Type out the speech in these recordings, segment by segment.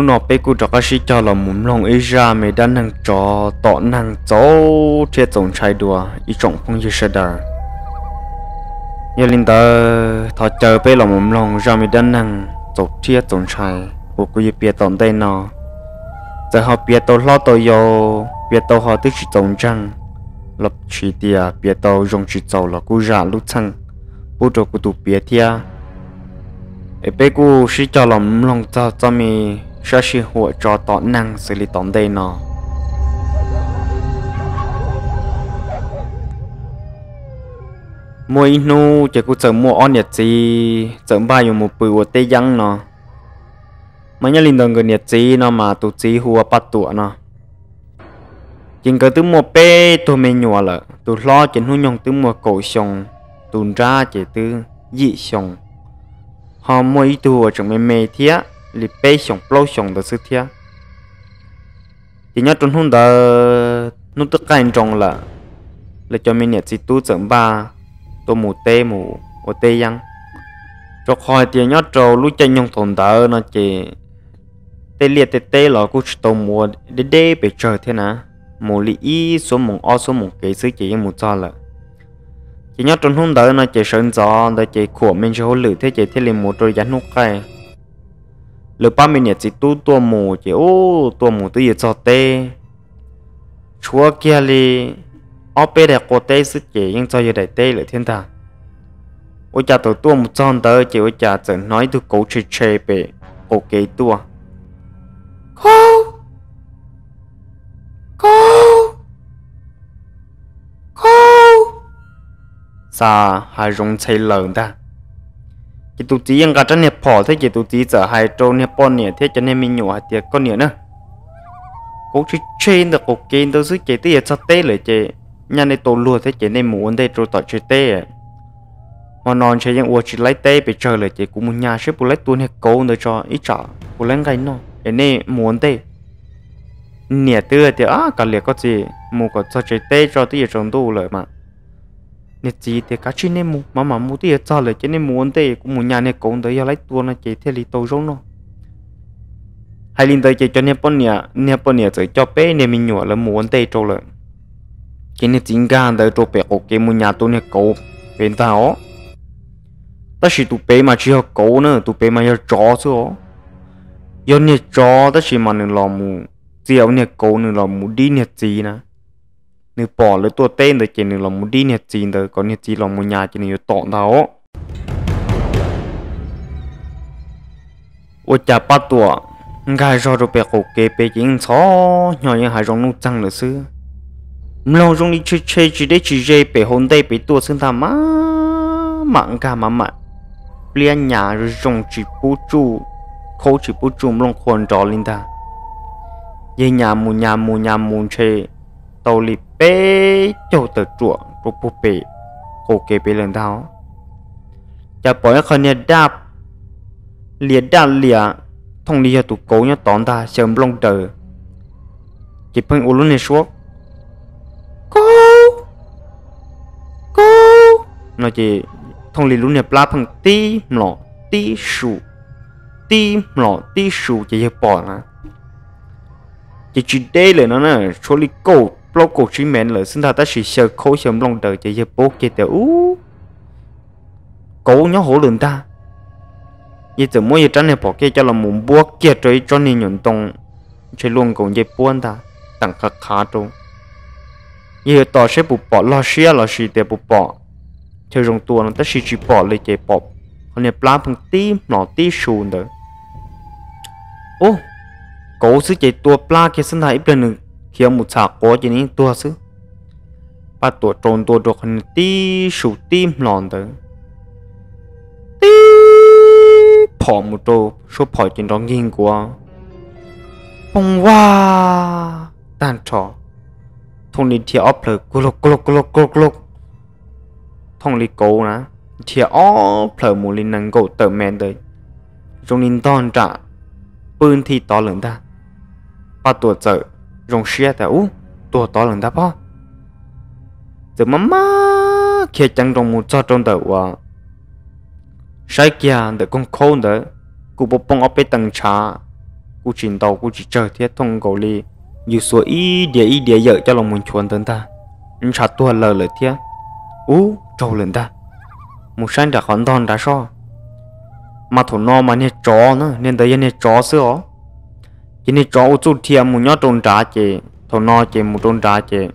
Hnub no peb kuj rov qab sib cog los mus mloog ib zaj me dab neeg tsov tom neeg txaus rhiab txaus ntshai dua ib tsoom phooj ywg sawv daws. Yog li ntawd thov caw peb los mus mloog zaj me dab neeg txaus rhiab txaus ntshai uas kuv yuav piav tom ntej no. Txawm ho piav tau hlob tau yau, piav tau ho twb tsis txaus ntseeg, los sis tias piav tau zoo tsis txaus los kuj zam lub txheej pub rau kuv tus piav thiab. Es peb kuj sib cog los mloog txog txoj me sab sij huam tsov tom neeg xws li tom ntej no. Muaj ib hnub ces kuj txawm muaj ob niam txiv txawm npaj yuav mus pw ua teb yeeb no. Mas nyob li ntawd nkawd niam txiv no mas tus txiv hu ua Paj Tuam no. Ces nkawd twb muaj peb tug me nyuam lawm, tus hlob ces hnub nyoog twb muaj kaum xyoo, tus nrab ces twb yim xyoo, ho muaj ib tug uas tseem me me thiab li peb xyoos plaub xyoos ntawd xwb thiab. Ces nyob rau hnub ntawd hnub twb qaij nroo lawm, lawv cov me niam txiv tub txawm npaj tuaj mus teb mus ua teb yeeb, rau qhov hais tias nyob rau lub caij nyoog thaum ntawd no ces tej liaj tej teb los kuj tsis tau mus ua deb deb pes tsawg thiab na, mus li ib xuab moos ob xuab moos kev xwb ces yeej mus txog lawm. Ces nyob rau hnub ntawd no ces sawv ntxov ntawd ces khuam me ntsis hauj lwm thiab ces thiaj li mus rau yav hnub qaij. Lawv pab me niam txiv tub tuaj mus ces ub tuaj mus twb yuav txog teb, tshuav kiag li ob peb daim qua teb xwb ces yeej txog yawg daim teb lawm thiab ntag. Ua cas thaum tuaj mus txog ntawd ces ua cas txawm hnov ib tug kauv tshe tshe pem qaum kev tuaj, Kauv! Kauv! Kauv! Xa hav zoov ntxhe lawm ntag. Ces tus txiv yeej nqa rab niag phom thiab ces tus txiv txawm hais rau niag poj niam thiab cov niag me nyuam hais tias, Koj niam na, kauv tshe tshe ntawm qaum kev ntawd xwb ces twb yuav txog teb lawm ces nyaj nej tau luag thiab ces nej mus ua ntej rau tom tsev teb. Hmo no ntshe yeej ua tsis laib teb pes tsawg lawm ces kuv mus nyas seb puas laib tua niag kauv ntawd tso ib tsam puas laib nqaij noj es nej mus ua ntej. Niam twb tias, Kav liam koj txiv, mus kom txog tsev teb tso twb yuav tsaus ntuj lawm mas. Niag txiv tias, Kav tsij nej mus, mam mam mus twb yuav txog lawm ces nej mus ua ntej, kuv mus nyas niag kauv ntawd yog laib tua no ces thiaj li tau zaub noj. Hais li ntawd ces cov niag poj niam, niag poj niam txawm coj peb niag me nyuam lawv mus ua ntej rau lawm. Ces niag txiv nkag ntawd rau pem qaum kev mus nyas tus niag kauv pem ntag os. Tab sis tus pem mas tsis yog kauv na, tus pem mas yog tsov xwb os. Yog niag tsov tab sis mas nws los mus txia ua niag kauv, nws los mus dib niag txiv na. Nws pom lawv tuaj teb ntawd ces nws los mus dib niag txiv ntawd kom niag txiv los mus nyas ces nws yuav tom ntag os. Ua cas Paj Tuam nkag zog rau pem qaum kev pem ces yeej ntxhov hnyo yeej hav zoov nuj txeeg lawm xwb. Mloog zoo li tshe tshe tsis deb tsis ze pem hauv ntej pem tuaj xwb ntag, mam mam nkag mam mam pliab nyas zoo tsis pub tsuj, khaub tsis pub tsuj nplooj qhuav nrov li ntag. Yawg nyas mus nyas mus nyas mus ntshe tau li peb caug tawm ruam rau puag pem qaum kev pem lawm ntag. Cas pom ib qho niag daj lias daj lias thooj li yog tus kauv nyob tod ntag xyaw nplooj daws. Ces pheej ua lub niag suab, Kauv! Kauv! No ces thooj li lub niag plab pheej tib hmlom tib su, tib hmlom tib su ces yawg pom na. Ces tsis deb lawm no na, tshuav li kaum plaub kaum tsib mev lawm xwb ntag tab sis xyaw khaub xyaw nplooj daws ces yawg paub kiag tias ub, kauv nyob hauv lawm ntag. Yawg txawm muab yawg rab niag phom kiag coj los mus npuab kiag rau ib tsob niag nyuam ntoo ntshe luaj nkaus ncej puab ntag, teem qhav qhav rau. Yawg yuav tos saib puas pom log siab los sis tias puas pom chaw zoo tua no tab sis tsis pom li ces pom qhov niag plab pheej tib hmlom tib su ntawd. Ub, kauv xwb ces tua plab kiag xwb ntag, ib pliag nws khiav mus txham quav ces nws yeej tuag xwb. Paj Tuam rau ntua rau qhov niag tib su tib hmlom ntawd, tib phom mus rau suab phom ces nrov nkig nkuav, poob vag tag nrho. Thooj li dhia ob plhaws kuj lug kuj lug kuj lug kuj lug, thooj li kauv na, dhia ob plhaws mus li nees nkaum tawm mev ntawd, zoo li ntog nram pw nthi tod lawm ntag. Paj Tuam txawm zoo siab tias ub, tuag tod lawm ntag pob. Txawm maj maj khiav ceev nroos mus txog rau ntawm uas saib kiag ntawm koog khaub ntawd kuj poob poob ob peb tee ntshav, kuj tsis ntau kuj tsis tsawg thiab, thooj nkaus li yus xuas ib diav ib diav yawm coj los mus nchuav ntawd ntag, ntshav tuag lawm lawm thiab. Ub, raug lawm ntag. Mus saib nram qhov ntog nrad soj. Mas thaum no mas niag tsov na, niag ntawd yog niag tsov xwb os. Ces niag tsov ua txuj dhia mus nyob rau nrad ces thaum no ces mus rau nrad ces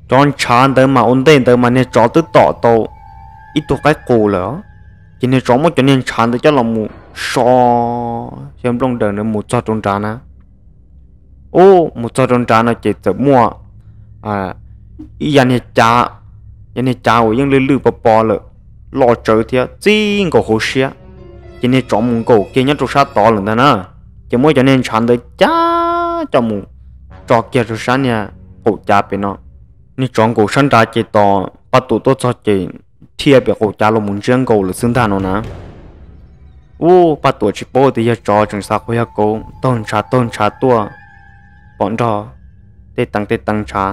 cov ntshav ntawd mas ua ntej ntawd mas niag tsov twb tom tau ib tug qaib qus lawm. Ces niag tsov muab cov niag ntshav ntawd coj los mus so, xyov nplooj daws ntawd mus txog rau nrad na. Ub, mus txog rau nrad no ces txawm muaj ib yam niag cav, yog niag cav uas yeej lwj lwj pos pos lawm, loj tsawv thiab txij nkaus hauv siab. Ces niag tsov mus nkaum kiag nyob rau sab tod lawm ntag na. Ces muab cov niag ntshav ntawd cav coj mus tso kiag rau sab niag qaum cav pem no. Niag tsov nkaum sab nrad ces tos Paj Tuam tuaj txog ces dhia pem qaum cav los mus ntsiab nkaus lawm xwb ntag no na. Ub, Paj Tuam tsis paub tias yog tsov, tseem xav qhov yog kauv, taug ntshav taug ntshav tuaj, pom nrog tej teev tej teev ntshav.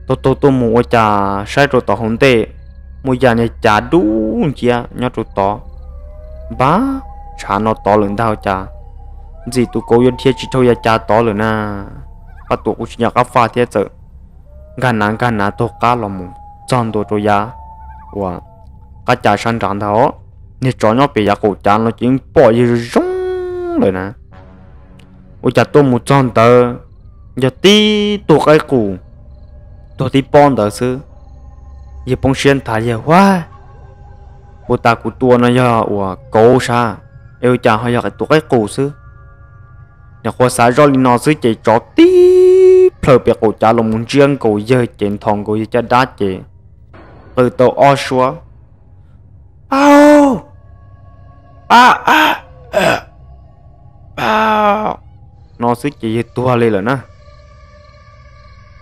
Taug taug tuaj mus ua cas saib rau tom hauv ntej muaj yam niag cav dub nciab nyob rau tod. Npab, ntshav no tod lawm ntag ua cas ntxim tus kauv yuav dhia tsis dhau yam cav tod lawm na. Paj Tuam kuj tsis nco qab faj thiab txawm nkag nav nkag nav taug qab los mus txog ntua rau yav uas qab cav sab nrad ntag os. Niag tsov nyob pem yav qaum cav no ces yeej pom yawg zoo zoo lawm na. Ua cas tuaj mus txog ntawd yog tib tug qaib qus tuag tib pob ntawd xwb. Yawg poob siab nthav, yawg, Huab, puas tas kuv tua no yog uas kauv sab, es ua cas ho yog tus qaib qus xwb? Nyuam qhuav xav zoj li no xwb ces tsov tib plhaw pem qaum cav los mus ntsiab nkaus yawg ces nthos nkaus yawg caj dab ces qw tau ob suab, Pau! Pau! Pau! No xwb ces yawg tuag li lawm na.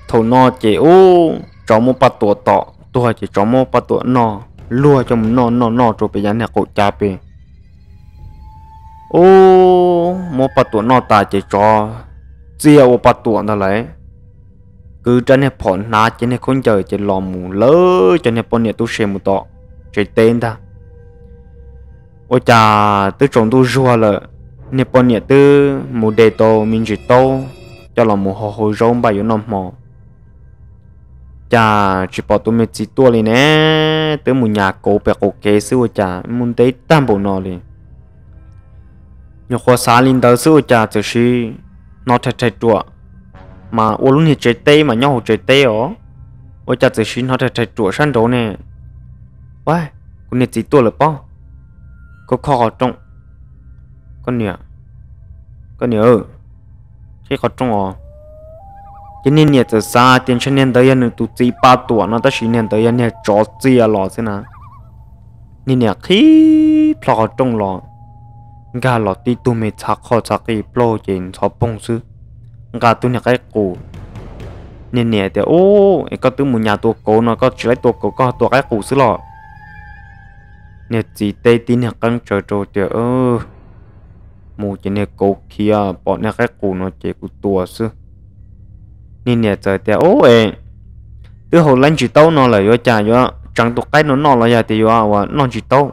Thaum no ces ub, tsov muab Paj Tuam tom tuag ces tsov muab Paj Tuam noj, luag coj mus noj noj noj rau pem yav niag qaum cav pem. Ub, muab Paj Tuam noj tas ces tsov txia ua Paj Tuam ntag lauj. Kwv rab niag phom hnav ces niag khaub ncaws ces los mus lawv cov niag poj niam tub se mus tom tsev teb ntag. Ua cas twb tsaus ntuj zuag lawm, niag poj niam twb mus de tau me ntsis taub coj los mus hau hau zaub npaj yuav noj hmo. Cas tsis pom tus me txiv tuaj li ne, twb mus nyas kauv pem qaum kev xwb ua cas mus ntev tag npaum no li. Nyuam qhuav xav li ntawd xwb ua cas txawm sim hnov rhais rhais ruam, mas ua lub niag tsev teb mas nyob hauv tsev teb os. Ua cas txawm sim hnov rhais rhais ruam sab nraud ne. Ua, kuv niag txiv tuaj lawm pob. Koj khob qhov rooj. Koj niam, koj niam, qhib qhov rooj os. Ces niag niam txawm xav tias ntshe niag ntawd yog nws tus txiv Paj Tuam no tab sis niag ntawd yog niag tsov txia los xwb na. Niag niam qhib plho qhov rooj los, nkag los tib tug me txha qhoj txha qij plaug ces ntxhov poog xwb, nqa tug niag qaib qus. Niag niam tias, Ub, es koj twb mus nyas tua kauv no koj tsis laib tua kauv koj tua qaib qus xwb los? Niag txiv teb tib niag qeeb tsawv rau tias, Mus ces niag kauv khiav pom niag qaib qus no ces kuv tua xwb. Niag niam txawm tias, Ub, es twb haus laib ntsis taub no lawm yuav cas yuav tseev tus qaib no noj los yog tias yuav ua noj ntsis taub?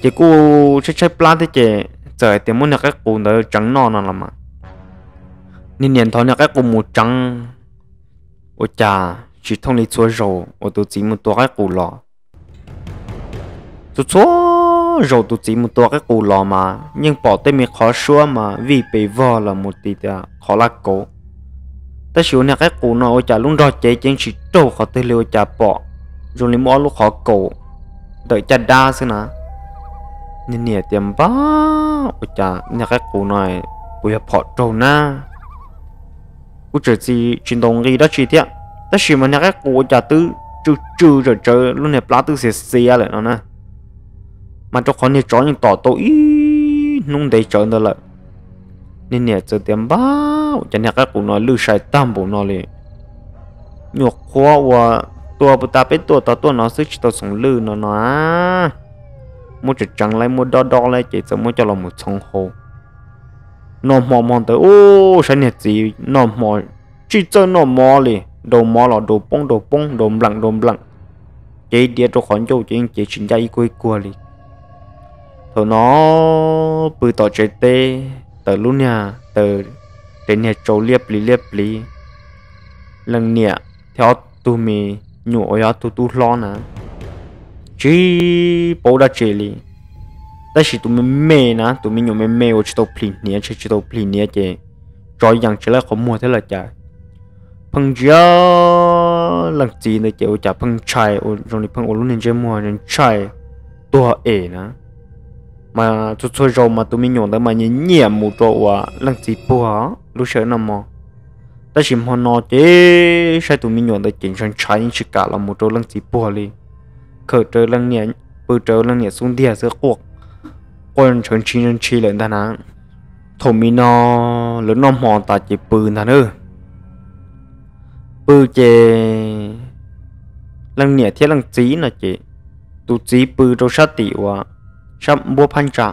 Ces kuj tshaib tshaib plab thiab ces txawm hais tias muab niag qaib qus ntawd tseev noj no los mas. Niag niam nthov niag qaib qus mus tseev, ua cas tsis thooj li txhua zaus uas tus txiv mus tua qaib qus los. Txhua txhua zaus tus txiv mus tua qaib qus los mas yeej pom tej me qhov suab mas vij pes vog los mus ti tias qhov laj kauv. Tab sis ua niag qaib qus no ua cas lub nrog cev ceev tsis raug qhov twg li ua cas pom zoo li muaj ob lub qhov kaus ntawm caj dab xwb na. Niag niam tias, Npab, ua cas niag qaib qus no puas yog phom raug na? Kuj tseem tsis ntaus nqi dab tsi thiab, tab sis mas niag qaib qus ua cas twb tsw tsw tsawm tsawv lub niag plab twb xiav xiav lawm no na. Mas rau qhov niag tsov yeej tom tau ib hnub ntev tsawv ntawd lawm. Niag niam txawm tias, Npab, ua cas niag qaib qus no lwj sai tag npaum no li? Nyuam qhuav uas tua puas tas peb tuaj tod tuaj no xwb tsis tau txhoov lwj no no. Muab tseev tseev lawm muab dob dob lawm ces txawm muab coj los mus txhoov hau. Noj hmo hmo ntawd ub saib niag txiv noj hmo tsis txawj noj mov li, daus mov los daus poob daus poob daus npleem daus npleem, cev diav rau qhov ncauj ces yeej cev tsis ncaj ib kuag ib kuag li. Thaum no pw tom tsev teb, tawm lub niag, tawm tsev niag tsau liab pliv liab pliv. Leej niam thiab ob tug me nyuam uas yog ob tug tub hlob na, tsis paub dab tsi li. Tab sis tus me me na, tus me nyuam me me uas tsis tau plhis hniav, tsis tau plhis hniav ces tso yees tsis laib qhov muag thiab los cas, pheej ntsia leej txiv ntawd ces ua cas pheej ntshai, zoo li pheej ua lub niag ntsej muag ntshai tuag es na. Mas txhua txhua zaus mas tus me nyuam ntawd mas nyiam nyiam mus rau uas leej txiv puag lub sij hawm noj mov. Tab sis hmo no ces saib tus me nyuam ntawd ces ntshai ntshai yeej tsis kam los mus rau leej txiv puag li, khawm raws leej niam, pw raws leej niam xub ntiag xwb, quaj ntshav ntshi ntshi lawm ntag na. Thaum me no lawv noj hmo tas ces pw ntag na. Pw ces leej niam thiab leej txiv no ces tus txiv pw rau sab tim uas sab npuab phab ntsa,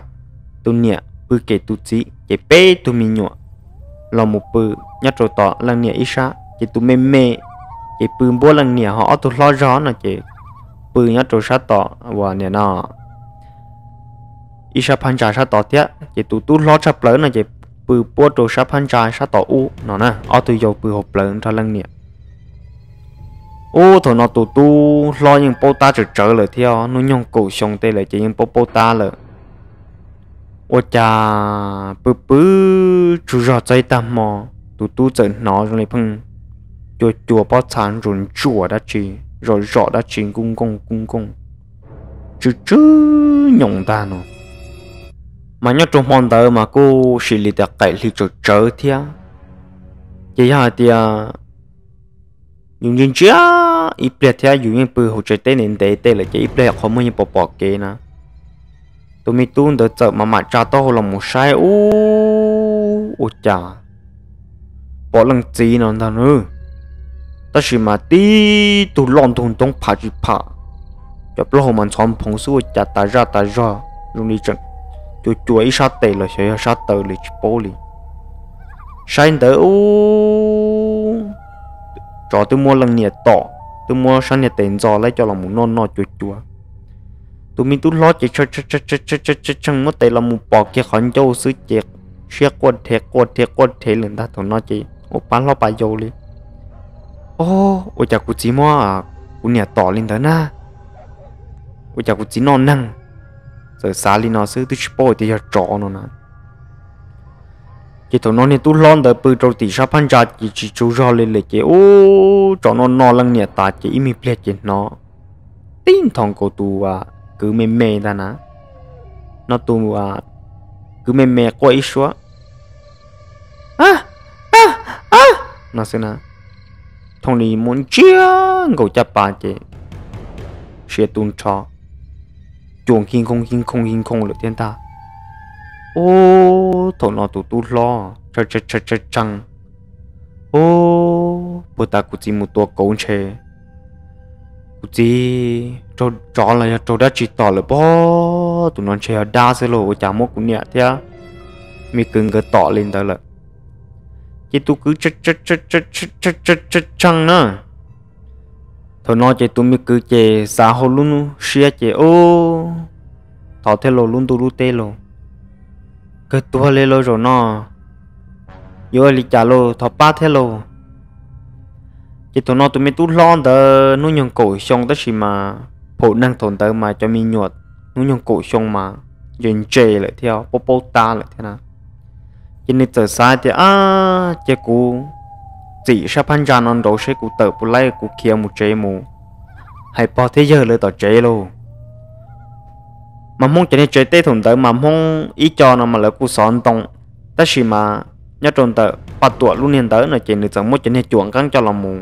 tus niam pw kem tus txiv ces peb tug me nyuam los mus pw nyob rau tom leej niam ib sab, ces tus me me ces pw npuab leej niam, ho ob tug hlob zog no ces pw nyob rau sab tom uas niam no ib sab phab ntsa sab tod thiab, ces tus tub hlob tshaj plaws no ces pw puab rau sab phab ntsa sab tom ub no na, ob tug yau pw hauv plawv nrog leej niam. Ub, thaum no tus tub hlob yeej paub tab tsawv tsawv lawm thiab, hnub nyoog kaum xyoo tej lawm ces yeej paub paub tab lawm. Ua cas pw pw tsaug zog txog ib tag hmo, tus tub txawm hnov zoo li pheej cua cua pob txha ntsuas ntsuas dab tsi, zom zom dab tsi nkuj nkooj nkuj nkooj, tsw tsw nyoos ntag no. Mas nyob rau hmo ntawd mas kuj sim li tias qaim hli tsawv tsawv thiab, ces yog hais tias yus ntsia ntsia ib pliag thiab, yus yeej pw hauv tsev teb ntev ntev tej lawm ces ib pliag qhov muag yeej pom pom kev na. Tus me tub ntawd txawm mam mam tsa taub hau los mus saib, ub, ua cas pom leej txiv no ntag na, tab sis mas tib tug loj ntug ntoo pham tsis pham, cov plaub hau mas ntxhov nphoov xwb, ua cas tas zaj tas zog zoo li tseem cua cua ib sab tes los xyov yog sab taw li tsis paub li. Saib ntawd ub, tsov twb muab leej niam tom, twb muab sab niag tes ntxo lawv coj los mus noj noj cua cua. Tus me tub hlob ces tshee tshee muab tes los mus pom kiag qhov ncauj xwb ces siab quaj rhe quaj rhe quaj rhe lawm ntag. Thaum no ces ua pab hlob pab yau li, o, ua cas kuv txiv muab kuv niam tom li ntawd na? Ua cas kuv txiv noj neeg? Txawm xav li no xwb twb tsis paub tias yog tsov no na. Ces thaum no niag tub hlob ntawd pw rau tim sab phab ntsa ces tsis tsaug zog li lawm ces ub, tsov noj noj leej niam tas ces ib me pliag ces hnov tib nthos nkaus tus kwv me me ntag na, no tus kwv me me quaj ib suab no xwb na, thooj li muab ntsiab nkaus caj pas ces siav tu nrho, cua nkig nkhooj nkig nkhooj nkig nkhooj lawm thiab ntag. Ub, thaum no tus tub hlob tshee, ub, puag ta kuv txiv mus tua kauv ntshe kuv txiv raug tsov los yog raug dab tsi tom lawm pob, tus no ntshe yog dab xwb lauj, ua cas muab kuv niam thiab me kwv nkawd tom li ntawd lawm. Ces tus kwv tshee na. Thaum no ces tus me kwv ces xav hauv lub siab ces ub, thov thiab lauj, lub ntuj lub teb lauj, kawg tuag li lauj zaum no, yuav ua li cas lauj, thov pab thiab lauj. Ces thaum no tus me tub hlob ntawd hnub nyoog kaum xyoo tab sis mas phaum neeg thaum ntawd mas cov me nyuam hnub nyoog kaum xyoo mas ntse ntse lawm thiab paub paub tab lawm thiab na. Ces nws txawm xav tias, ab, cia kuv txim sab phab ntsa no nraud seb kuv tawm puas laib kuv khiav mus tsev mus hais pog thiab yawg lawv tom tsev lauj. Mas Hmoob cov niag tsev teb thaum ntawd mas Hmoob ib co no mas lawv kuj xov ntoo, tab sis mas nyob rau ntawm Paj Tuam lub niag ntawd no ces nws txawm muab cov niag cuam nqeeb coj los mus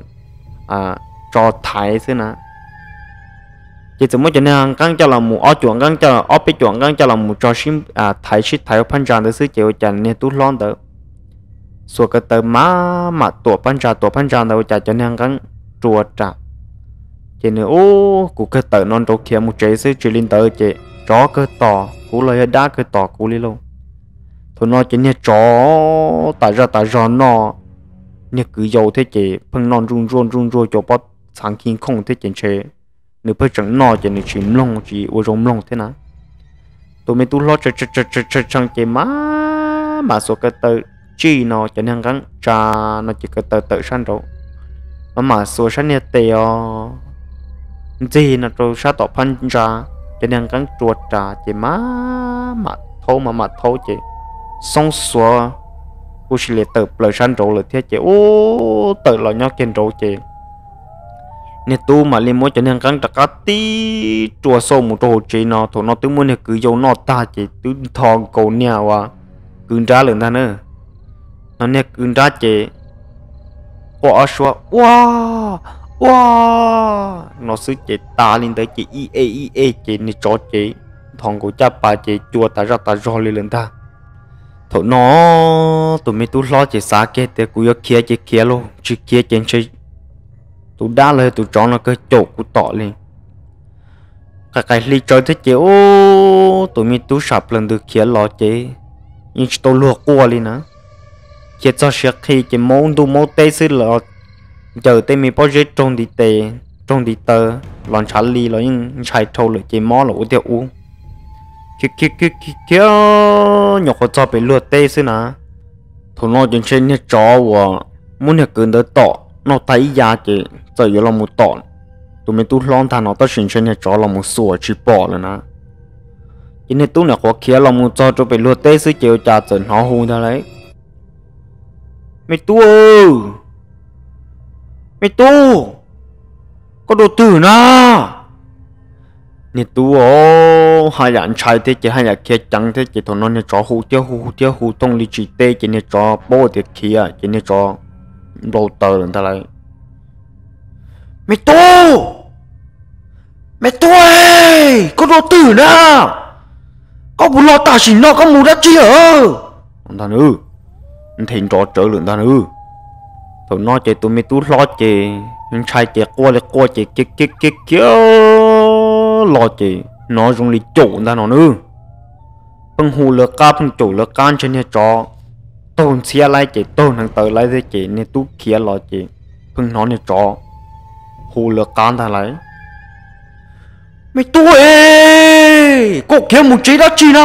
tso thaiv xwb na. Ces txawm muab cov niag nqeeb coj los mus, ob cuam nqeeb, ob peb cuam nqeeb coj los mus tso sib thaiv sib thaiv ua phab ntsa ntawd xwb ces ua cas niag tub hlob ntawd xuas ko taw mas mam tuam phab ntsa, tuam phab ntsa ntawd ua cas cov niag nqeeb rua ras. Ces nws, ub, kuv kawg tawm no nraud khiav mus tsev xwb, tsis li ntawd ces tsov kawg tom kuv los yog dab kawg tom kuv li lauj. Thaum no ces niag tsov tas zaj tas zog noj niag kwv yau thiab ces pheej noj ntsuj ntsuaj ntsuj ntsuaj cua pob txha nkig nkhooj thiab ces ntshe nws pheej tseem noj ces nws tsis mloog tsis ua zoo mloog thiab na. Tus me tub hlob tshee tshee ces maj mam xuas ko taw tsij no cov niag nqeeb tsa no ces ko taw tawm sab nraud, maj mam xuas sab niag tes os ntxig no rau sab tom phab ntsa, cov niag nqeeb rua ras ces maj mam thaub maj mam thaub ces xoob xuav kuj sis li tawm plaws sab nraud lawm thiab ces ub tawm los nyob kiag nraud ces niag tub mam li muab cov niag nqeeb rov qab tib rua xauj mus rau hauv tsev no. Thaum no twb muab niag kwv yau noj tag ces twb ntho nkaus niag ua kwv nrab lawm ntag na. No niag kwv nrab ces quaj ob suab ua ua no xwb ces tas li ntawd ces ib e ib e ces niag tsov ces ntho nkaus caj pas ces cua tas zaj tas zog li lawm ntag. Thaum no tus me tub hlob ces xav kiag tias kuv yuav khiav ces khiav lauj, tsis khiav ces ntshe tus dab los yog tus tsov no kawg caum kuv tom li. Qais qais hli tsawv thiab ces ub tus me tub sam plaws ntws khiav los ces yeej tsis tau luag quaj li na. Khiav txog siav qhi ces maub ntuj maub teb xwb los ncaws tej me pob zeb raug ntiv tes raug ntiv taw los ntshav li los yeej ntshai dhau lawm ces mob los ua tiag ub. Khiav khiav khiav khiav khiav nyuam qhuav txog pem luag teb xwb na. Thaum no ces ntshe niag tsov uas muab niag kwv ntawd tom noj tag ib ya ces txawm yuav los mus tom tus me tub hlob ntag no tab sis ntshe niag tsov los mus xuas tsis pom lawm na. Ces niag tub nyuam qhuav khiav los mus txog rau pem luag teb xwb ces ua cas txawm hnov hu ntag lauj, me tub, me tub, koj dua twg na? Niag tub haj yam ntshai thiab ces haj yam khiav ceev thiab ces thaum no niag tsov hu thiab hu thiab hu thooj li tsis teb ces niag tsov paub tias khiav ces niag tsov npau taws lawm ntag lauj. Me tub, me tub, koj dua twg na? Koj puas los tam sim no koj mus dab tsi lawm? Nthe nrov tsawv lawm ntag na. Thaum no ces tus me tub hlob ces ntshai ces quaj li quaj ces khiav khiav khiav khiav los ces hnov zoo li caum ntag no na. Pheej hu lawv qab pheej caum lawv qab ntshe niag tsov taug ntxhiab laib ces taug hneev taw laib thiab ces niag tub khiav los ces pheej hnov niag tsov hu lawv qab ntag lauj. Me tub e, koj khiav mus tsev dab tsi na?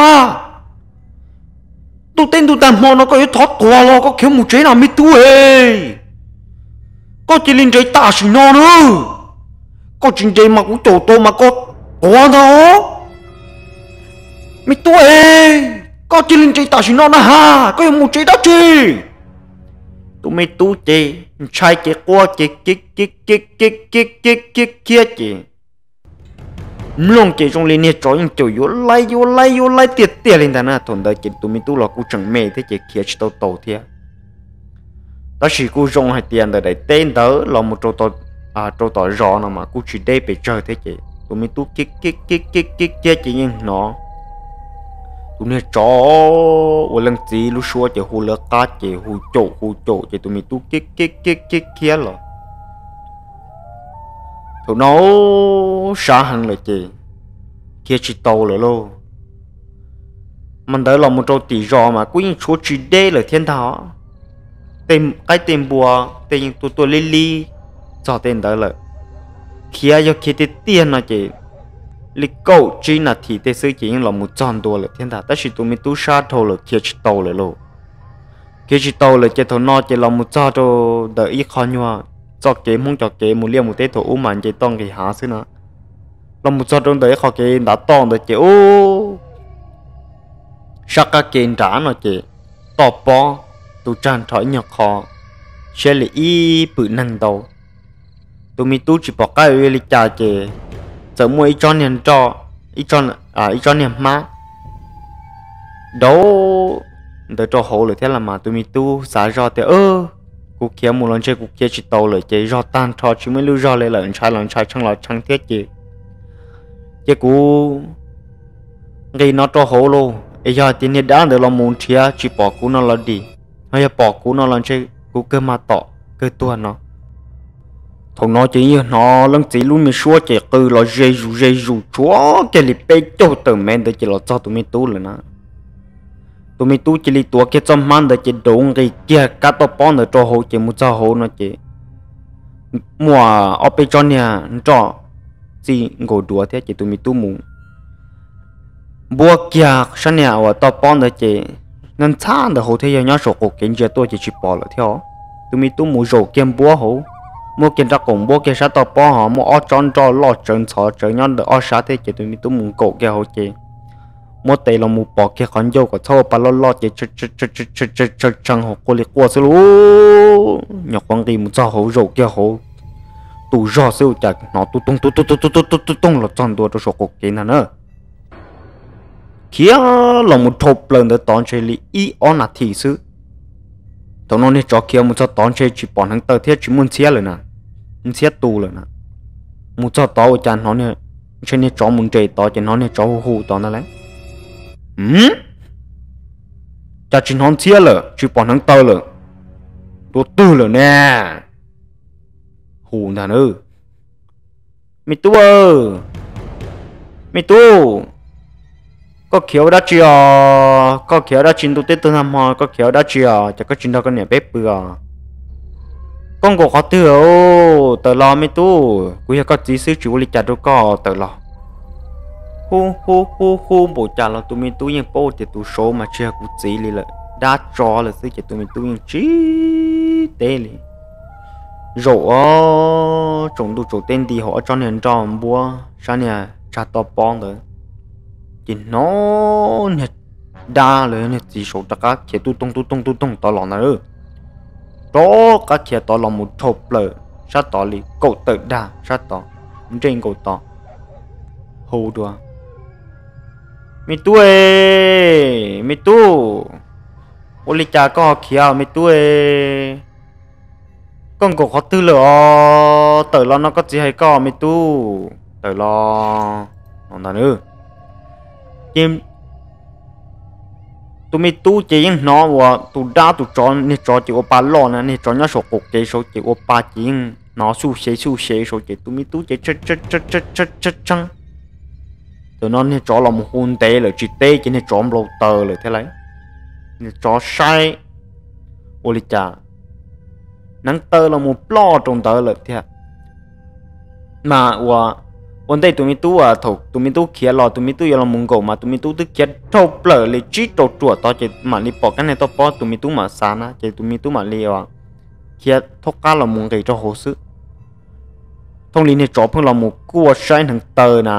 Ntuj teb ntuj tag hmo no koj yuav thov tuag los koj khiav mus tsev na me tub e. Koj cia li nres tam sim no na. Koj tsis nres mas kuv caum tau mas koj tuag ntag os. Me tub e, koj cia li nres tam sim no na ha, koj yuav mus tsev dab tsi? Tus me tub ces ntshai ces quaj ces khiav khiav khiav khiav khiav khiav ces mloog ces zoo li niag tsov yeej caum yuav laib yuav laib yuav laib tiag tiag li ntag na. Thaum ntawd ces tus me tub los kuj tseem me thiab ces khiav tsis tau taus thiab. Tab sis kuj zoo hais tias ntawm daim teb ntawd los mus rau tom zos no mas kuj tsis deb pes tsawg thiab ces tus me tub khiav khiav khiav khiav khiav khiav ces yeej hnov tus niag tsov ua leej txiv lub suab ces hu lawv qab ces hu caum hu caum ces tus me tub khiav khiav khiav khiav khiav los. Thaum no sab heev lawm ces khiav tsis tau lawm lauj. Mas ntawd los mus rau tim zos mas kuj yeej tshuav tsis deb lawm thiab ntag. Tej qaib tej npua tej yeej tuaj tuaj lib lib txog tej ntawd lawm. Khiav yog khiav tiag tiag no ces li kaum tsib nas this tej xwb ces yeej los mus txog ntua lawm thiab ntag, tab sis tus me tub sab dhau lawm khiav tsis tau lawm lauj. Khiav tsis tau lawm ces thaum no ces los mus txog rau ntawm ib qho nyuag txoj kev Hmoob cov kev mus liaj mus teb thaum ub mas nce toj nqis hav xwb na. Los mus txog rau ntawm ib qho kev ntav toj ntawd ces ub, sab qab kev nrad no ces toj pob tu tsag nrho ib nyuag qho, siab li ib pwm neeg ntau. Tus me tub tsis pom qab ua li cas ces txawm muaj ib tsob niag nroj, ib tsob niag hmab dauv ntawd rau hauv lawm thiab los mas tus me tub xav zoj tias, kuv khiav mus los ntshe kuv khiav tsis tau lawm ces zog tag nrho tsis muaj ib lub zog li lawm, ntshai los ntshai tshee los tshee thiab ces, ces kuv nqis no rau hauv lauj, es yog hais tias niag dab ntawd los mus nrhiav tsis pom kuv no los dim, ho yog pom kuv no los ntshe kuv kawg mag tom kawg tuag no. Thaum no ces yeej hnov leej txiv lub me suab ces qw los ze zus ze zus tshuav kiag li peb caug tawm mev ntawd ces los txog tus me tub lawm na. Tus me tub cia li tuav kiag txoj hmab ntawd ces dauv nqis kiag kab toj pob ntawd rau hauv ces mus txog hauv no ces muaj ob peb tsob niag nroj txij nkaus duav thiab ces tus me tub mus npuab kiag sab niag uas toj pob ntawd ces nyob ntxhab ntawm hauv thiab, yog nyob saum qaum kev ntsia tuaj ces tsis pom lawm thiab os. Tus me tub mus zaum kiag npuab hauv, muab kiag nrab qaum npuab kiag sab toj pob ho muab ob tsob nroj loj tsawv ntxhov tsawv nyob ntawm ob sab thiab ces tus me tub mus nkaum kiag hauv ces muab tes los mus pov kiag qhov ncauj kom txhob ua pa loj loj ces tshee hauv quaj li quaj xwb lauj. Nyuam qhuav nqis mus txog hauv zaum kiag hauv tus zog xwb ua cas hnov tub toog tub toog tub toog tub toog los txog ntua rau saum qaum kev ntag na. Khiav los mus dhau plaws ntawd tod ntshe li ib ob nas this xwb. Thaum no niag tsov khiav mus txog tod ntshe tsis pom hneev taw thiab tsis muaj ntxhiab lawm na, ntxhiab tu lawm na. Mus txog tod ua cas hnov, ntshe niag tsov mus nres tod ces hnov niag tsov hu hu tod ntag lauj. Cas tsis hnov ntxhiab lawm tsis pom hneev taw lawm, dua twg lawm ne? Hu ntag na. Me tub, me tub, koj khiav ua dab tsi os? Koj khiav ua dab tsi ntuj teb tag hmo, koj khiav ua dab tsi os? Ces koj tsis nrog koj niam peb pw os? Koj nkaum qhov twg? Tawm los me tub, kuv yog koj txiv xwb tsis ua li cas rau koj, tawm los. Hu hu hu hu npaum cas los tus me tub yeej paub tias tus saud mas tsis yog kuv txiv li lawm, dab tsov lawm xwb ces tus me tub yeej tsis teb li. Zaum ob tsaus ntuj tsaus teb nti hauv ob tsob niag nroj npuab sab niag tsag toj pob ntawd, ces hnov niag dab los yog niag txiv saud rov qab khiav tub toog tub toog tub toog tod los ntag. Rov qab khiav tod los mus dhau plaws sab tod li kaum tawm dag sab tod, nres nkaus tod, hu dua, me tub e, me tub, ua li cas koj ho khiav me tub e? Koj nkaum qhov twg lawm os? Tawm los no koj txiv hais koj me tub, tawm los no ntag. Ces tus me tub ces yeej hnov uas tus dab tus tsov, niag tsov ces ua pa loj na, niag tsov nyob saum qaum kev saud ces ua pa ces yeej hnov xuj xev xuj xev saud ces tus me tub ces tshee tshee tshee tshee. Thaum no niag tsov los mus hu ntev lawm tsis teb ces niag tsov npau taws lawm thiab lauj. Niag tsov saib ua li cas hneev taw los mus ploj rau ntawd lawm tiag. Mas ua ntej tus me tub, thaum tus me tub khiav los tus me tub yuav los mus nkaum mas tus me tub twb khiav dhau plaws li tsib rau ruam tod ces mam li pom kab niag toj pob, tus me tub mam xav na ces tus me tub mam li khiav thaub qab los mus nqis rau hauv xwb. Thooj li niag tsov pheej los mus kuaj saib hneev taw na,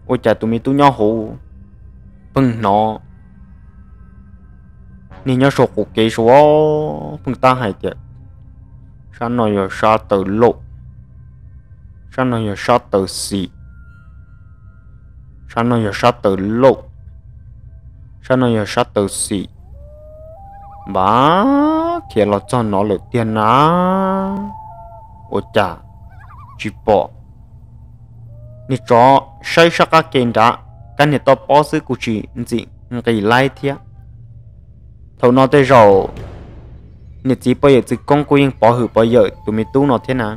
ua cas tus me tub nyob hauv pheej hnov niag nyob saum qaum kev saud pheej tab hais tias, sab no yog sab taw lauj, sab no yog sab taw xim, sab no yog sab taw lauj, sab no yog sab taw xim. Npab khiav los txog no lawm tiag na, ua cas tsis pom. Niag tsov saib sab qab ke nrad, kab niag toj pob xwb kuj tsis ntxim nqis laib thiab. Thaum no tej zaum niag txiv poj yawm txwv koob kuj yeej pov hwm pov yawm tus me tub no thiab na.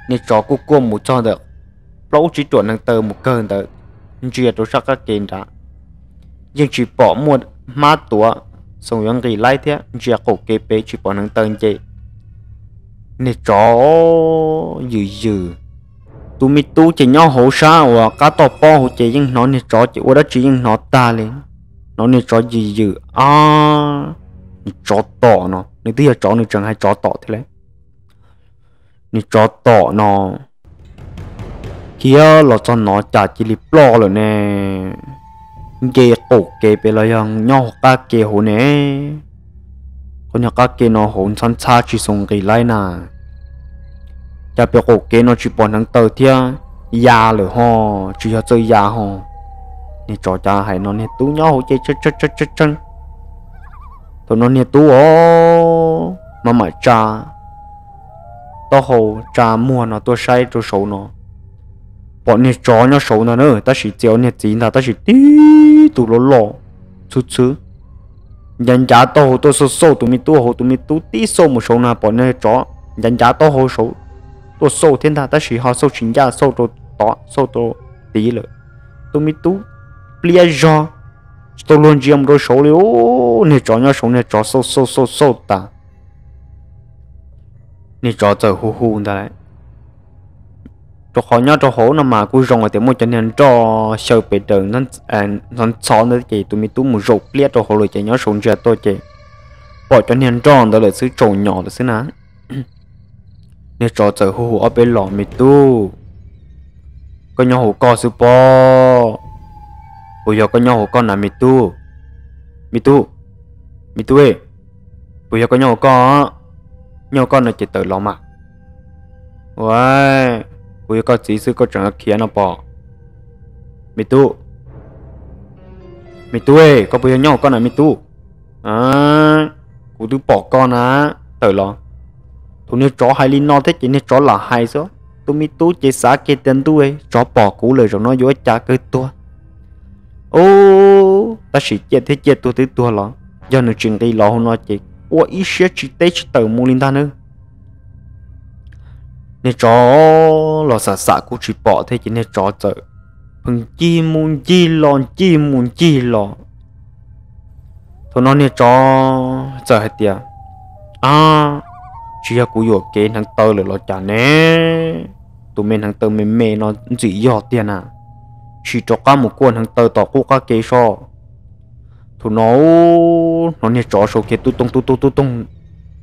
Niag tsov kuj kuaj mus txog ntawm plaub tsib ruam hneev taw mus kawg ntawd, ntsia rau sab qab ke nrad, yeej tsis pom muaj hmab tuav xoo yuav nqis laib thiab, ntsia qaum kev pem tsis pom hneev taw nce. Niag tsov yws yws, tus me tub ces nyob hauv sab uas qab toj pob hauv ces yeej hnov niag tsov ces ua dab tsi yeej hnov tag li. Hnov niag tsov yws yws, ab, niag tsov tom no, nws twb yog tsov nws tseem hais tsov tom thiab lauj. Niag tsov tom no khiav los txog no cas cia li ploj lawm ne. Nce qaum kev pem los yog nyob hauv qab ke hauv ne. Qhov nyuag qab ke no hauv ntxhab ntxhab tsis xoo nqis laib na. Cas pem qaum kev no tsis pom hneev taw thiab, ya lawm ho, tsis yog txawj ya ho. Niag tsov cas hais no niag tub nyob hauv ces tshee tshee tshee tshee. Thaum no niag tub os, mam mam tsa taub hau tsa muag no tuaj saib rau saud no, pom niag tsov nyob saud ntag na, tab sis txia ua niag txiv ntag tab sis tib tug loj loj txhwb txhwb, ncav ncav taub hau tuaj xauj xauj tus me tub hauv, tus me tub tib xauj mus saud na pom niag tsov ncav ncav taub hau saud tuaj xauj thiab ntag tab sis ho xauj tsis ncaj, xauj rau tod xauj rau tid lawm. Tus me tub pliab zog tsis tau luag ntsia mus rau saud li, niag tsov nyob saud niag tsov xauj xauj xauj xauj tas, niag tsov txawm hu hu ntag lauj, Rau qhov nyob rau hauv no mas kuj zoo hais tias muaj cov niag nroj xyaw pes daws ntxhov ntxhov ntawd ces tus me tub mus zaum pliab rau hauv lawm ces nyob saum ntsia tuaj ces pom cov niag nroj ntawd lawm xwb, tsaus nyos lawm xwb na. Niag tsov txawm hu hu ob peb los, Me tub, koj nyob hauv koj xwb pob? Puas yog koj nyob hauv koj na me tub? Me tub, me tub, puas yog koj nyob hauv koj? Nyob hauv koj no ces tawm los mas. Ua, kuv yog koj txiv xwb koj tseem khiav no pob? Me tub, me tub, koj puas yog nyob hauv koj na me tub? Kuv twb pom koj na, tawm los. Thaum niag tsov hais li no thiab ces niag tsov lam hais xwb, tus me tub ces xav kiag tias ntuj, tsov pom kuv lawm zaum no yuav ua cas kawg tuag. Ub, tab sis ciaj thiab ciaj tuag twb tuag los yog nws tsis nqis los hauv no ces ua ib siab tsis teb tsis tawm mus li ntag nawb. Niag tsov los xam xam kuj tsis pom thiab ces niag tsov txawm pheej ncig mus ncig los ncig mus ncig los. Thaum no niag tsov txawm hais tias, A, tsis yog kuv yuam kev hneev taw lawm los cas ne? Tus me hneev taw me me no ntxim yog tiag na, sim rov qab mus kuaj hneev taw tom qub qab ke soj. Thaum no hnov niag tsov sau kiag tub tooj tub tooj tub tooj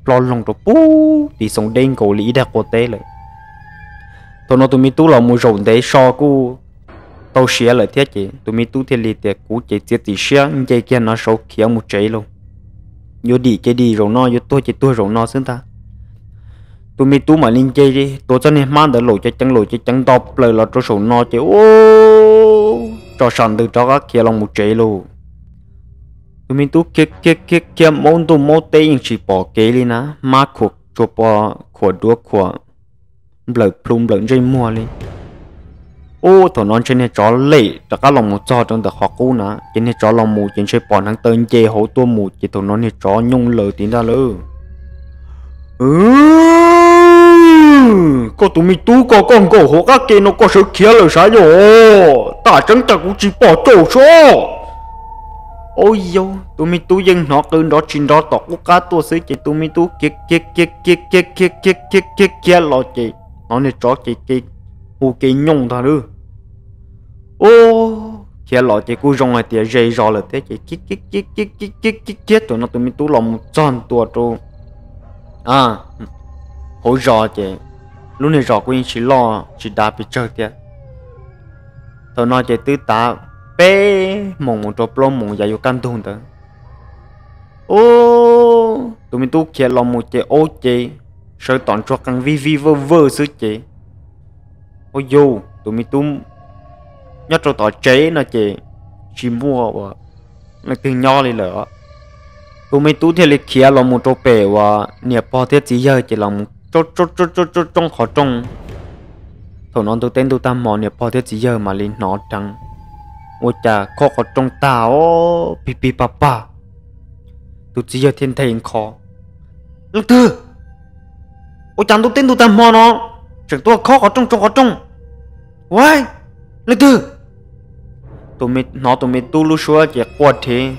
ploj loo rau pub tim xoom deb nkaus li ib daig qua teb lawm. Thaum no tus me tub los mus zaum ntev so kuj tau siav lawm thiab ces tus me tub thiaj li tias, Kuv ces txiav txim siab nce kiag no saud khiav mus tsev lauj. Yuav dim ces dim zaum no, yuav tuag ces tuag zaum no xwb ntag. Tus me tub mam li nce tuav txoj niag hmab ntawd laum cev ceev laum cev ceev nto plaws los rau saum no ces ub, tso sam ntws rov qab khiav los mus tsev lauj. Tus me tub khiav khiav khiav khiav maub ntuj maub teb yeej tsis pom kev li na, hmab khuam tsuag po, khuam duav khuam nplawm plhu nplawm ntsej muag li. Ub, thaum no ntshe niag tsov lem rov qab los mus txog rau ntawm qhov qub na ces niag tsov los mus ces ntshe pom hneev taw nce hauv tuaj mus ces thaum no niag tsov nyooj laws tim ntag lauj. Koj tus me tub ko, koj nkaum hauv qab ke no koj sawv khiav lawm sav yog? Tam tseeb cas kuv tsis pom caum sob? Ub, yog tus me tub yeej hnov qw nrov tsis nrov tom qub qab tuaj xwb ces tus me tub khiav khiav khiav khiav khiav khiav khiav khiav khiav los ces hnov niag tsov ces hu ke nyooj ntag lauj. Ub, khiav los ces kuj zoo hais tias ze zos lawm thiab ces khiav khiav khiav khiav khiav khiav khiav khiav thaum no tus me tub los mus txog ntua rau hauv zos ces lub niag zos kuj yeej tsis loj tsis dav pes tsawg thiab. Thaum no ces twb tav peb moos mus rau plaub moos yav yuav kaj ntug ntawd. Ub, tus me tub khiav los mus ces ub ces sawv tom ntsuag qees vij vij vawj vawj xwb ces ua yus tus me tub nyob rau tom tsev no ces tsis muaj ua leej twg nyob li lawm. Tus me tub thiaj li khiav los mus rau pem uas niam pog thiab txiv yawg ces los mus tsoob tsoob qhov rooj. Thaum no ntuj teb ntuj tag hmo niam pog thiab txiv yawg mam li hnov dheev ua cas khob qhov rooj tag os, pig pig pag pag. Tus txiv yawg thiaj nthe nkho, Leej twg? Ua cas ntuj teb ntuj tag hmo no tseem tuaj khob qhov rooj tsoob qhov rooj? Ua, leej twg? Hnov tus me tub lub suab ces quaj rhev,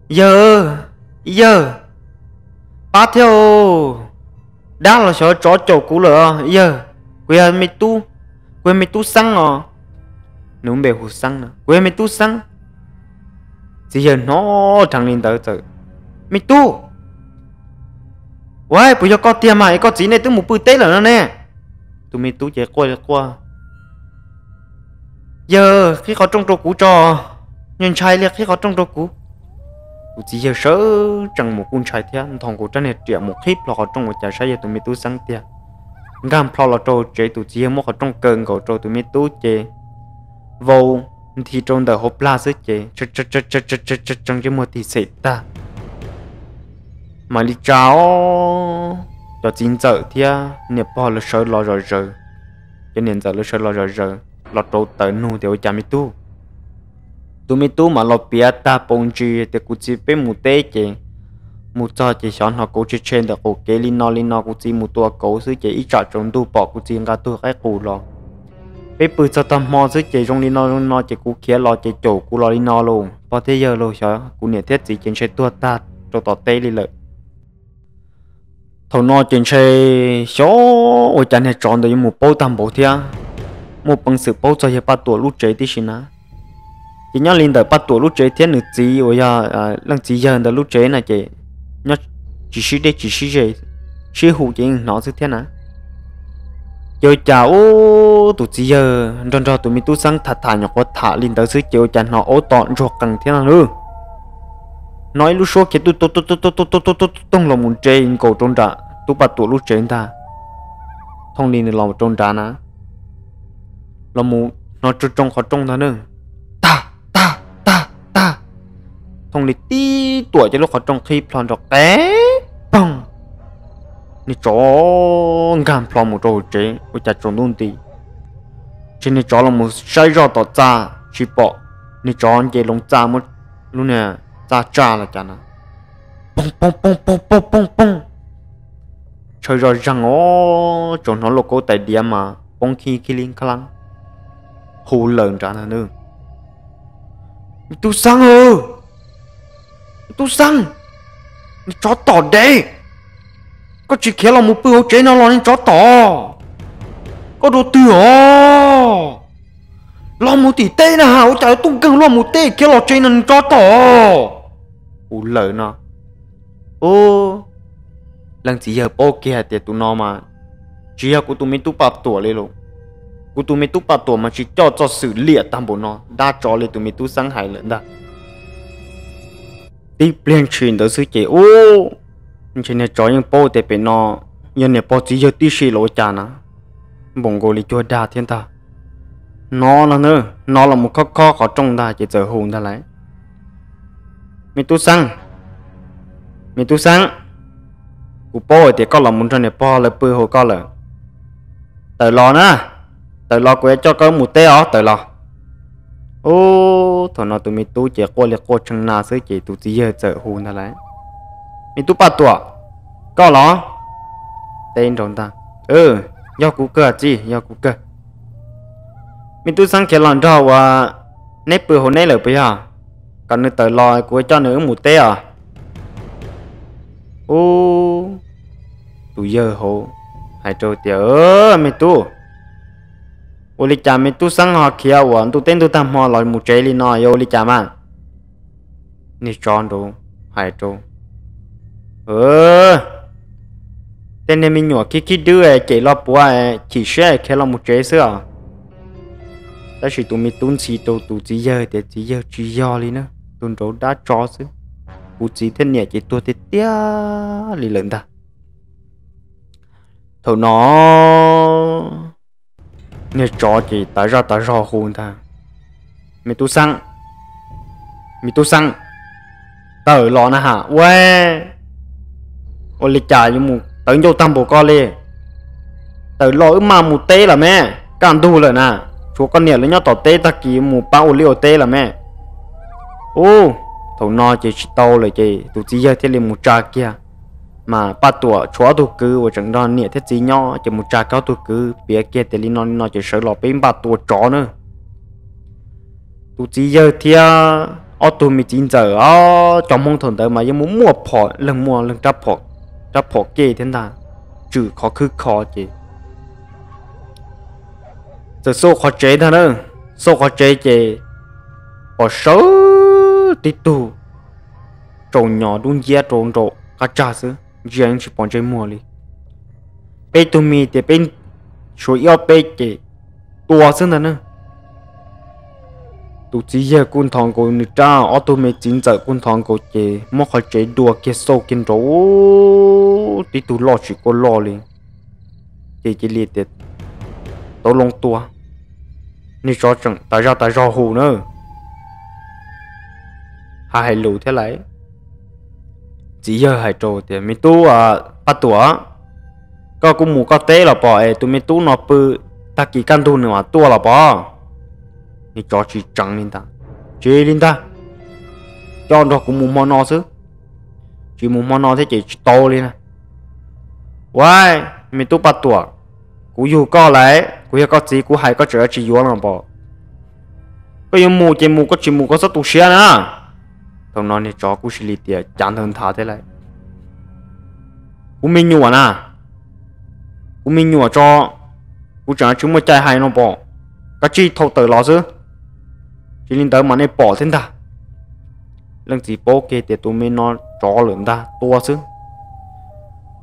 Yawg, yawg, pab thiab, dab los xyov tsov caum kuv lawm yawg. Kuv yog me tub, kuv yog me tub Xeeb os. Nws lub npe hu Xeeb no, kuv yog me tub Xeeb. Txiv yawg hnov dheev li ntawd txawm, Me tub, ua, puas yog koj tiag mas es koj txiv nej twb mus pw teb lawm no ne? Tus me tub ces quaj li quaj, Yawg, qhib qhov rooj rau kuv tso, nyuag ntshai li, qhib qhov rooj rau kuv. Tus txiv yawg sawv tsees mus kuj ntshai thiab, nthos nkaus rab niag riam mus qhib plho qhov rooj ua cas saib yog tus me tub Xeeb tiag. Nkag plho los rau tsev, tus txiv yawg muab qhov rooj kaw nkaus rau tus me tub ces vau nthi rau ntawm hauv plag xwb ces tsees ntsej muag tig xem tag. Mam li tsa os, cov txiv ntxawm thiab niam pog lawv sawv los zom zaws, cov niam ntxawm lawv sawv los zom zaws los rau tawm nug tias, Ua cas me tub? Tus me tub mam los piav tag paus ntsis tias, Kuv txiv, peb mus teb ces mus txog ces xyov hnov kauv tshe tshe ntawm qaum kev li no li no, kuv txiv mus tua kauv xwb ces ib tsam tsaus ntuj pom kuv txiv nqa tug qaib qus los. Peb pw txog tag hmo xwb ces zoo li no zoo li no ces kuv khiav los ces caum kuv los li no lauj, pog thiab yawg lauj, xyov kuv niam thiab txiv ces ntshe tuag tag rau tom teb li lawm. Thaum no ces ntshe xyov ua cas niag tsov ntawd yuav mus paub tag npaum thiab, muaj peev xwm paub txog yawg Paj Tuam lub tsev tib si na. Ces nyob li ntawm Paj Tuam lub tsev thiab nws txiv uas yog leej txiv yawg ntawd lub tsev na ces nyob tsis sib deb tsis sib ze, sib hu ces yeej hnov xwb thiab na. Ces ua cas ub tus txiv yawg nrog nrog tus me tub Xeeb tham tham nyuam qhuav tham li ntawd xwb ces ua cas hnov aub tom ntsuag qees thiab no lawm. Hnov ib lub suab khiav tuj tuj tuj tuj tuj tuj tuj tuj tuj tuj tuj los mus nres nkaus rau nram tub Paj Tuam lub tsev ntag. Thooj li nws los rau nrad na, los mus hnov tsoo tsoo qhov rooj ntag na, tag tag tag tag. Thooj li tib tuam ces lub qhov rooj qhib plho nrov qev poog. Niag tsov nkag plho mus rau hauv tsev ua cas tsaus ntuj nti, ces niag tsov los mus saib zoj tom txaj tsis pom, niag tsov nce loo txaj muab lub niag txaj tsa los cas na, poog poog poog poog poog poog poog. Tshaw zoj zeeg os, tsuas hnov lauj kaub tais diav mas poob khib khib li kha lab, hu lawm nrad ntag na, me tub Xeeb, me tub Xeeb, niag tsov tom dev, koj tsis khiav los mus pw hauv tsev no los niag tsov tom, koj dua twg os? Los mus tim teb na ha, ua cas yuav tuaj nkeeg luaj mus teb khiav los tsev no niag tsov tom? Hu lawm no, ub, leej txiv yawg paub kiag tias tus no mas tsis yog kuv tus me tub Paj Tuam li los, kuv tus me tub Paj Tuam mas tsis coj txoj xwm liam tag npaum no dab tsov li tus me tub Xeeb hais lawm ntag. Tib pliag ntshis ntawd xwb ces ub, ntshe niag tsov yeej paub tias pem no yog niam pog txiv yawg tib si los ua cas na, npaum nkaus li cuag dag thiab ntag. No no, no los mus khob khob qhov rooj ntag ces txawm hu ntag lauj, me tub Xeeb, me tub Xeeb, kuv paub hais tias koj los mus nrog niam pog lawv pw hauv koj lawm, tawm los na, tawm los kuv yuav coj koj mus teb os, tawm los. Ub, thaum no tus me tub ces quaj li quaj tshee na xwb ces tus txiv yawg txawm hu ntag lauj, me tub Paj Tuam, koj los? Teb nraud ntag, yog kuv kawg txiv, yog kuv kawg. Me tub Xeeb khiav los nrog uas neb pw hauv neb lawm puas yog? Kom nws tawm los kuv coj nws wb mus teb os. Ub, tus yawg hauv hais rau tias, me tub, ua li cas me tub Xeeb ho khiav uas ntuj teb ntuj tag hmo los mus tsev li no yog ua li cas mas? Niag tsov nraud hais rau, tej niag me nyuam khib khib dwb cem los puav chim siab khiav los mus tsev xwb os. Tab sis tus me tub ntxhi rau tus txiv yawg tias txiv yawg tsis yog li na, tus nraud dab tsov xwb, kuv txiv thiab niam ces tuag tiag tiag li lawm ntag. Thaum no niag tsov ces tas zaj tas zog hu ntag, me tub Xeeb, me tub Xeeb, tawm los na ha. Ua, ua li cas yuav mus tawv ncauj tag npaum ko li? Tawm los wb maj mus teb los me, kaj ntug lawm na, tshuav koj niam lawv nyob tom teb tag kis mus pab ua liaj ua teb los me. Ub, thaum no ces tsis tau lawm ces tus txiv yawg thiaj li mus tsa kiag. Mas Paj Tuam tshuav ob tug kwv uas tseem nrog niam thiab txiv nyob ces mus tsa kiag ob tug kwv piav kiag tias li no li no ces sawv los peb npaj tua tsov na. Tus txiv yawg thiab ob tug me txiv ntxawm os, cov Hmoob thaum ntawd mas yeej muaj muaj phom, leej muaj leej rab phom kej thiab ntag, tswm qhov khwb kho ces txawm xauj qhov tsev ntag na. Xauj qhov tsev ces pom sawv tib tug tsaus nyos dub nciab rau nraum qab tsag xwb, ntsia yeej tsis pom ntsej muag li. Peb tug me tias peb suav ib ob peb ces tua xwb ntag na. Tus txiv yawg kuj nthos nkaus nws rab, ob tug me txiv ntxawm kuj nthos nkaus ces muab qhov tsev dua kiag xauj kiag nraud, tib tug loj tsis kuj loj li. Ces cia li tias tau loo tua, niag tsov tseem tas zaj tas zog hu na. Hais hais lus thiab lauj. Txiv yawg hais rau tias me tub Paj Tuam, koj kuj mus koj teb los pom es tus me tub no pw, tag kis kaj ntug nws mam tuaj los pom. Niag tsov tsis tseev li ntag, tsis li ntag, coj nrog kuv mus hmo no xwb, tsis mus hmo no thiab ces tsis tau li na. Ua, me tub Paj Tuam, kuv yug koj lawm, kuv yog koj txiv, kuv hais koj tseem yuav tsis yuav los pom. Koj yuav mus ces mus, koj tsis mus koj txhob tu siab na. Thaum no niag tsov kuj cia li tias cav ntawd nthav thiab lauj. Kuv me nyuam na, kuv me nyuam tso, kuv tseem tsis muaj cai hais no pom, kav tsij thau tawm los xwb, tsis li ntawd mas nej pom thiab ntag. Leej txiv paub kiag tias tus me no tsov lawm ntag, tua xwb.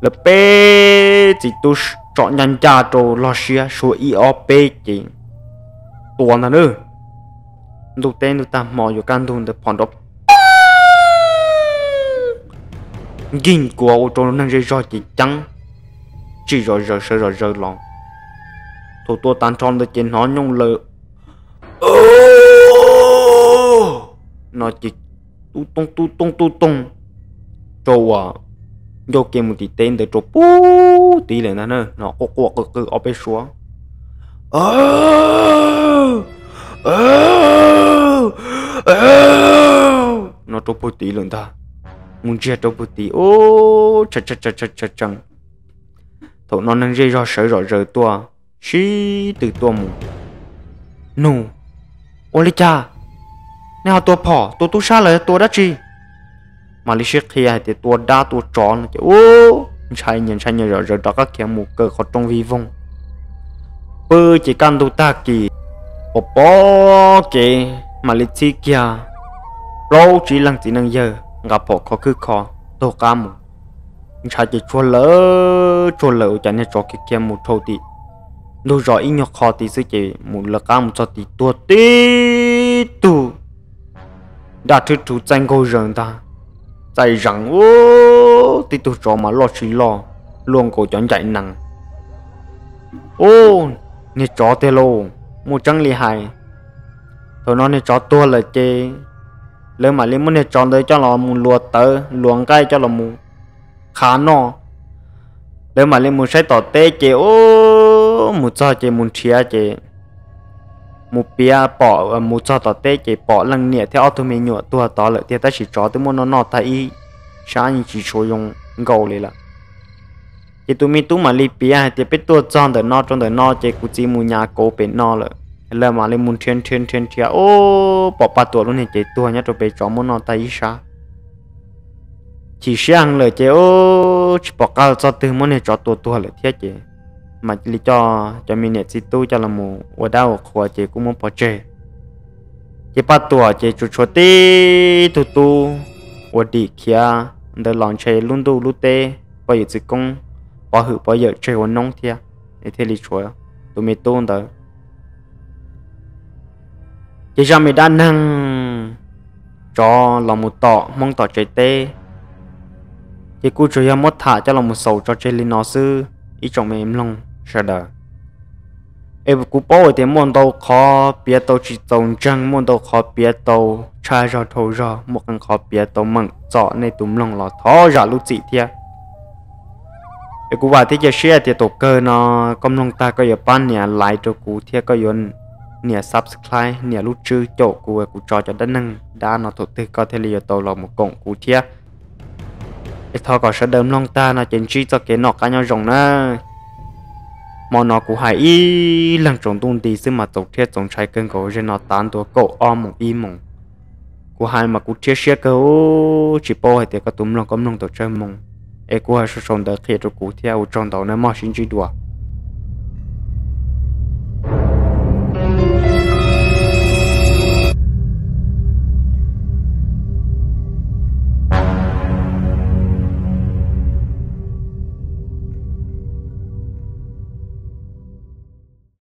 Lawv peb txiv tub tsom ncaj ncaj rau log siab, suav ib ob peb ces tua ntag na. Ntuj teb ntuj tag hmo yuav kaj ntug ntawd phom nrov nkig nkuav ua rau neeg zej zog ces ceeb tsim zom zaws sawv zom zaws los. Thaum tua tag nrho ntawd ces hnov nyooj lawm no ces tub tooj tub tooj tub tooj rau uas ncauj ke mus tim teb ntawd rau puag tid lawm ntag na, hnov quaj quaj qw qw ob peb suab. No rau puag tid lawm ntag, mus ntsiag rau puag tid, tshee. Thaum no neeg zej zog sawv zom zaws tuaj, sib tw tuaj mus nug, ua li cas nej ho tua phom, tua tub sab lawm tua dab tsi? Mam li sib qhia hais tias tua dab tua tsov no ces ub, ntshai nyias ntshai nyias zom zaws rov qab khiav mus kaw qhov rooj vij voog. Pw ces kaj ntug tag kis, pom pom kev mam li txhib kiag plaub tsib leeg txiv neej yawg nqa phom khov khwb kho taug qab mus. Ntshai ces tsuag lawm tsuag lawm ua cas niag tsov khiav khiav mus dhau tim ntug zos ib nyuag qho tid xwb ces mus lawv qab mus txog tid tuag tib tug daj rhwb rhuv txaij nkaug zaws ntag, txaij zees ub, tib tug tsov mas loj tsis loj, luaj nkaus cov ncaim nees. Ub, niag tsov tiag lauj, muaj tseeb li hais. Thaum no niag tsov tuag lawm ces lawv mam li muab niag tsov ntawd coj los mus luas tawv luas nqaij coj los mus qhav noj. Lawv mam li mus saib tom teb ces ub, mus txog ces mus nrhiav ces mus piav pom, mus txog tom teb ces pom leej niam thiab ob tug me nyuam tuag tod lawm tiag, tab sis tsov twb muab noj noj tag ib sab yeej tsis tshuav zoo nkaus li lawm. Ces tus me tub mam li piav hais tias peb tuaj txog ntawm no rau ntawm no ces kuv txiv mus nyav kauv pem no lawm. Lawv mam li mus nrhiav nrhiav nrhiav nrhiav ub, pom Paj Tuam lub niag cev tuag nyob rau pem tsov muab noj tag ib sab. Chim siab heev lawm ces ub, tsis pom qab txog twg muab niag tsov tua tuag lawm thiab ces mam li coj cov me niam txiv tub coj los mus ua dab ua qhua ces kuj muab pov tseg. Ces Paj Tuam ces tsuas tshuav tib tug tub uas dim khiav ntawd los ntshe lub ntuj lub teb pov yawm txwv koob pov hwm pov yawm tseg ua noob thiab, es thiaj li tshuav tus me tub ntawd. Ces zaj me dab neeg tsov los mus tom Hmoob tom tsev teb, ces kuj tsuas yog muab tham coj los mus xaus tso tseg li no xwb ib tsoom me mloog sawv daws. Es kuv paub hais tias muaj ntau qhov piav tau tsis txaus ntseeg, muaj ntau qhov piav tau tshaj zog dhau zog, muaj qee qhov piav tau meem txom nej tus mloog los thov zam lub txim thiab. Es kuv vam thiab cia siab tias thaum kawg no koj mloog tag koj yuav pab nias like rau kuv thiab koj yuav nias subscribe, nias lub tswb caum kuv, kuv tso cov dab neeg dab no thaum twg koj thiaj li yuav tau los mus koom kuv thiab. Es thov kom sawv daws mloog tag no ces ntsib txoj kev noj qab nyob zoo na. Hmo no kuv hais ib leeg tsaus ntuj nti xwb mas txaus rhiab txaus ntshai kawg nkaus, zem no tav ntua kaum ob moos ib moos. Kuv hais mas kuv rhiab siab kawg, tsis paub hais tias koj tus mloog koj mloog tau tsawg moos. Es kuv hais sau sau ntawv qhia rau kuv thiab, ua tsaug ntau na mog, sib ntsib dua.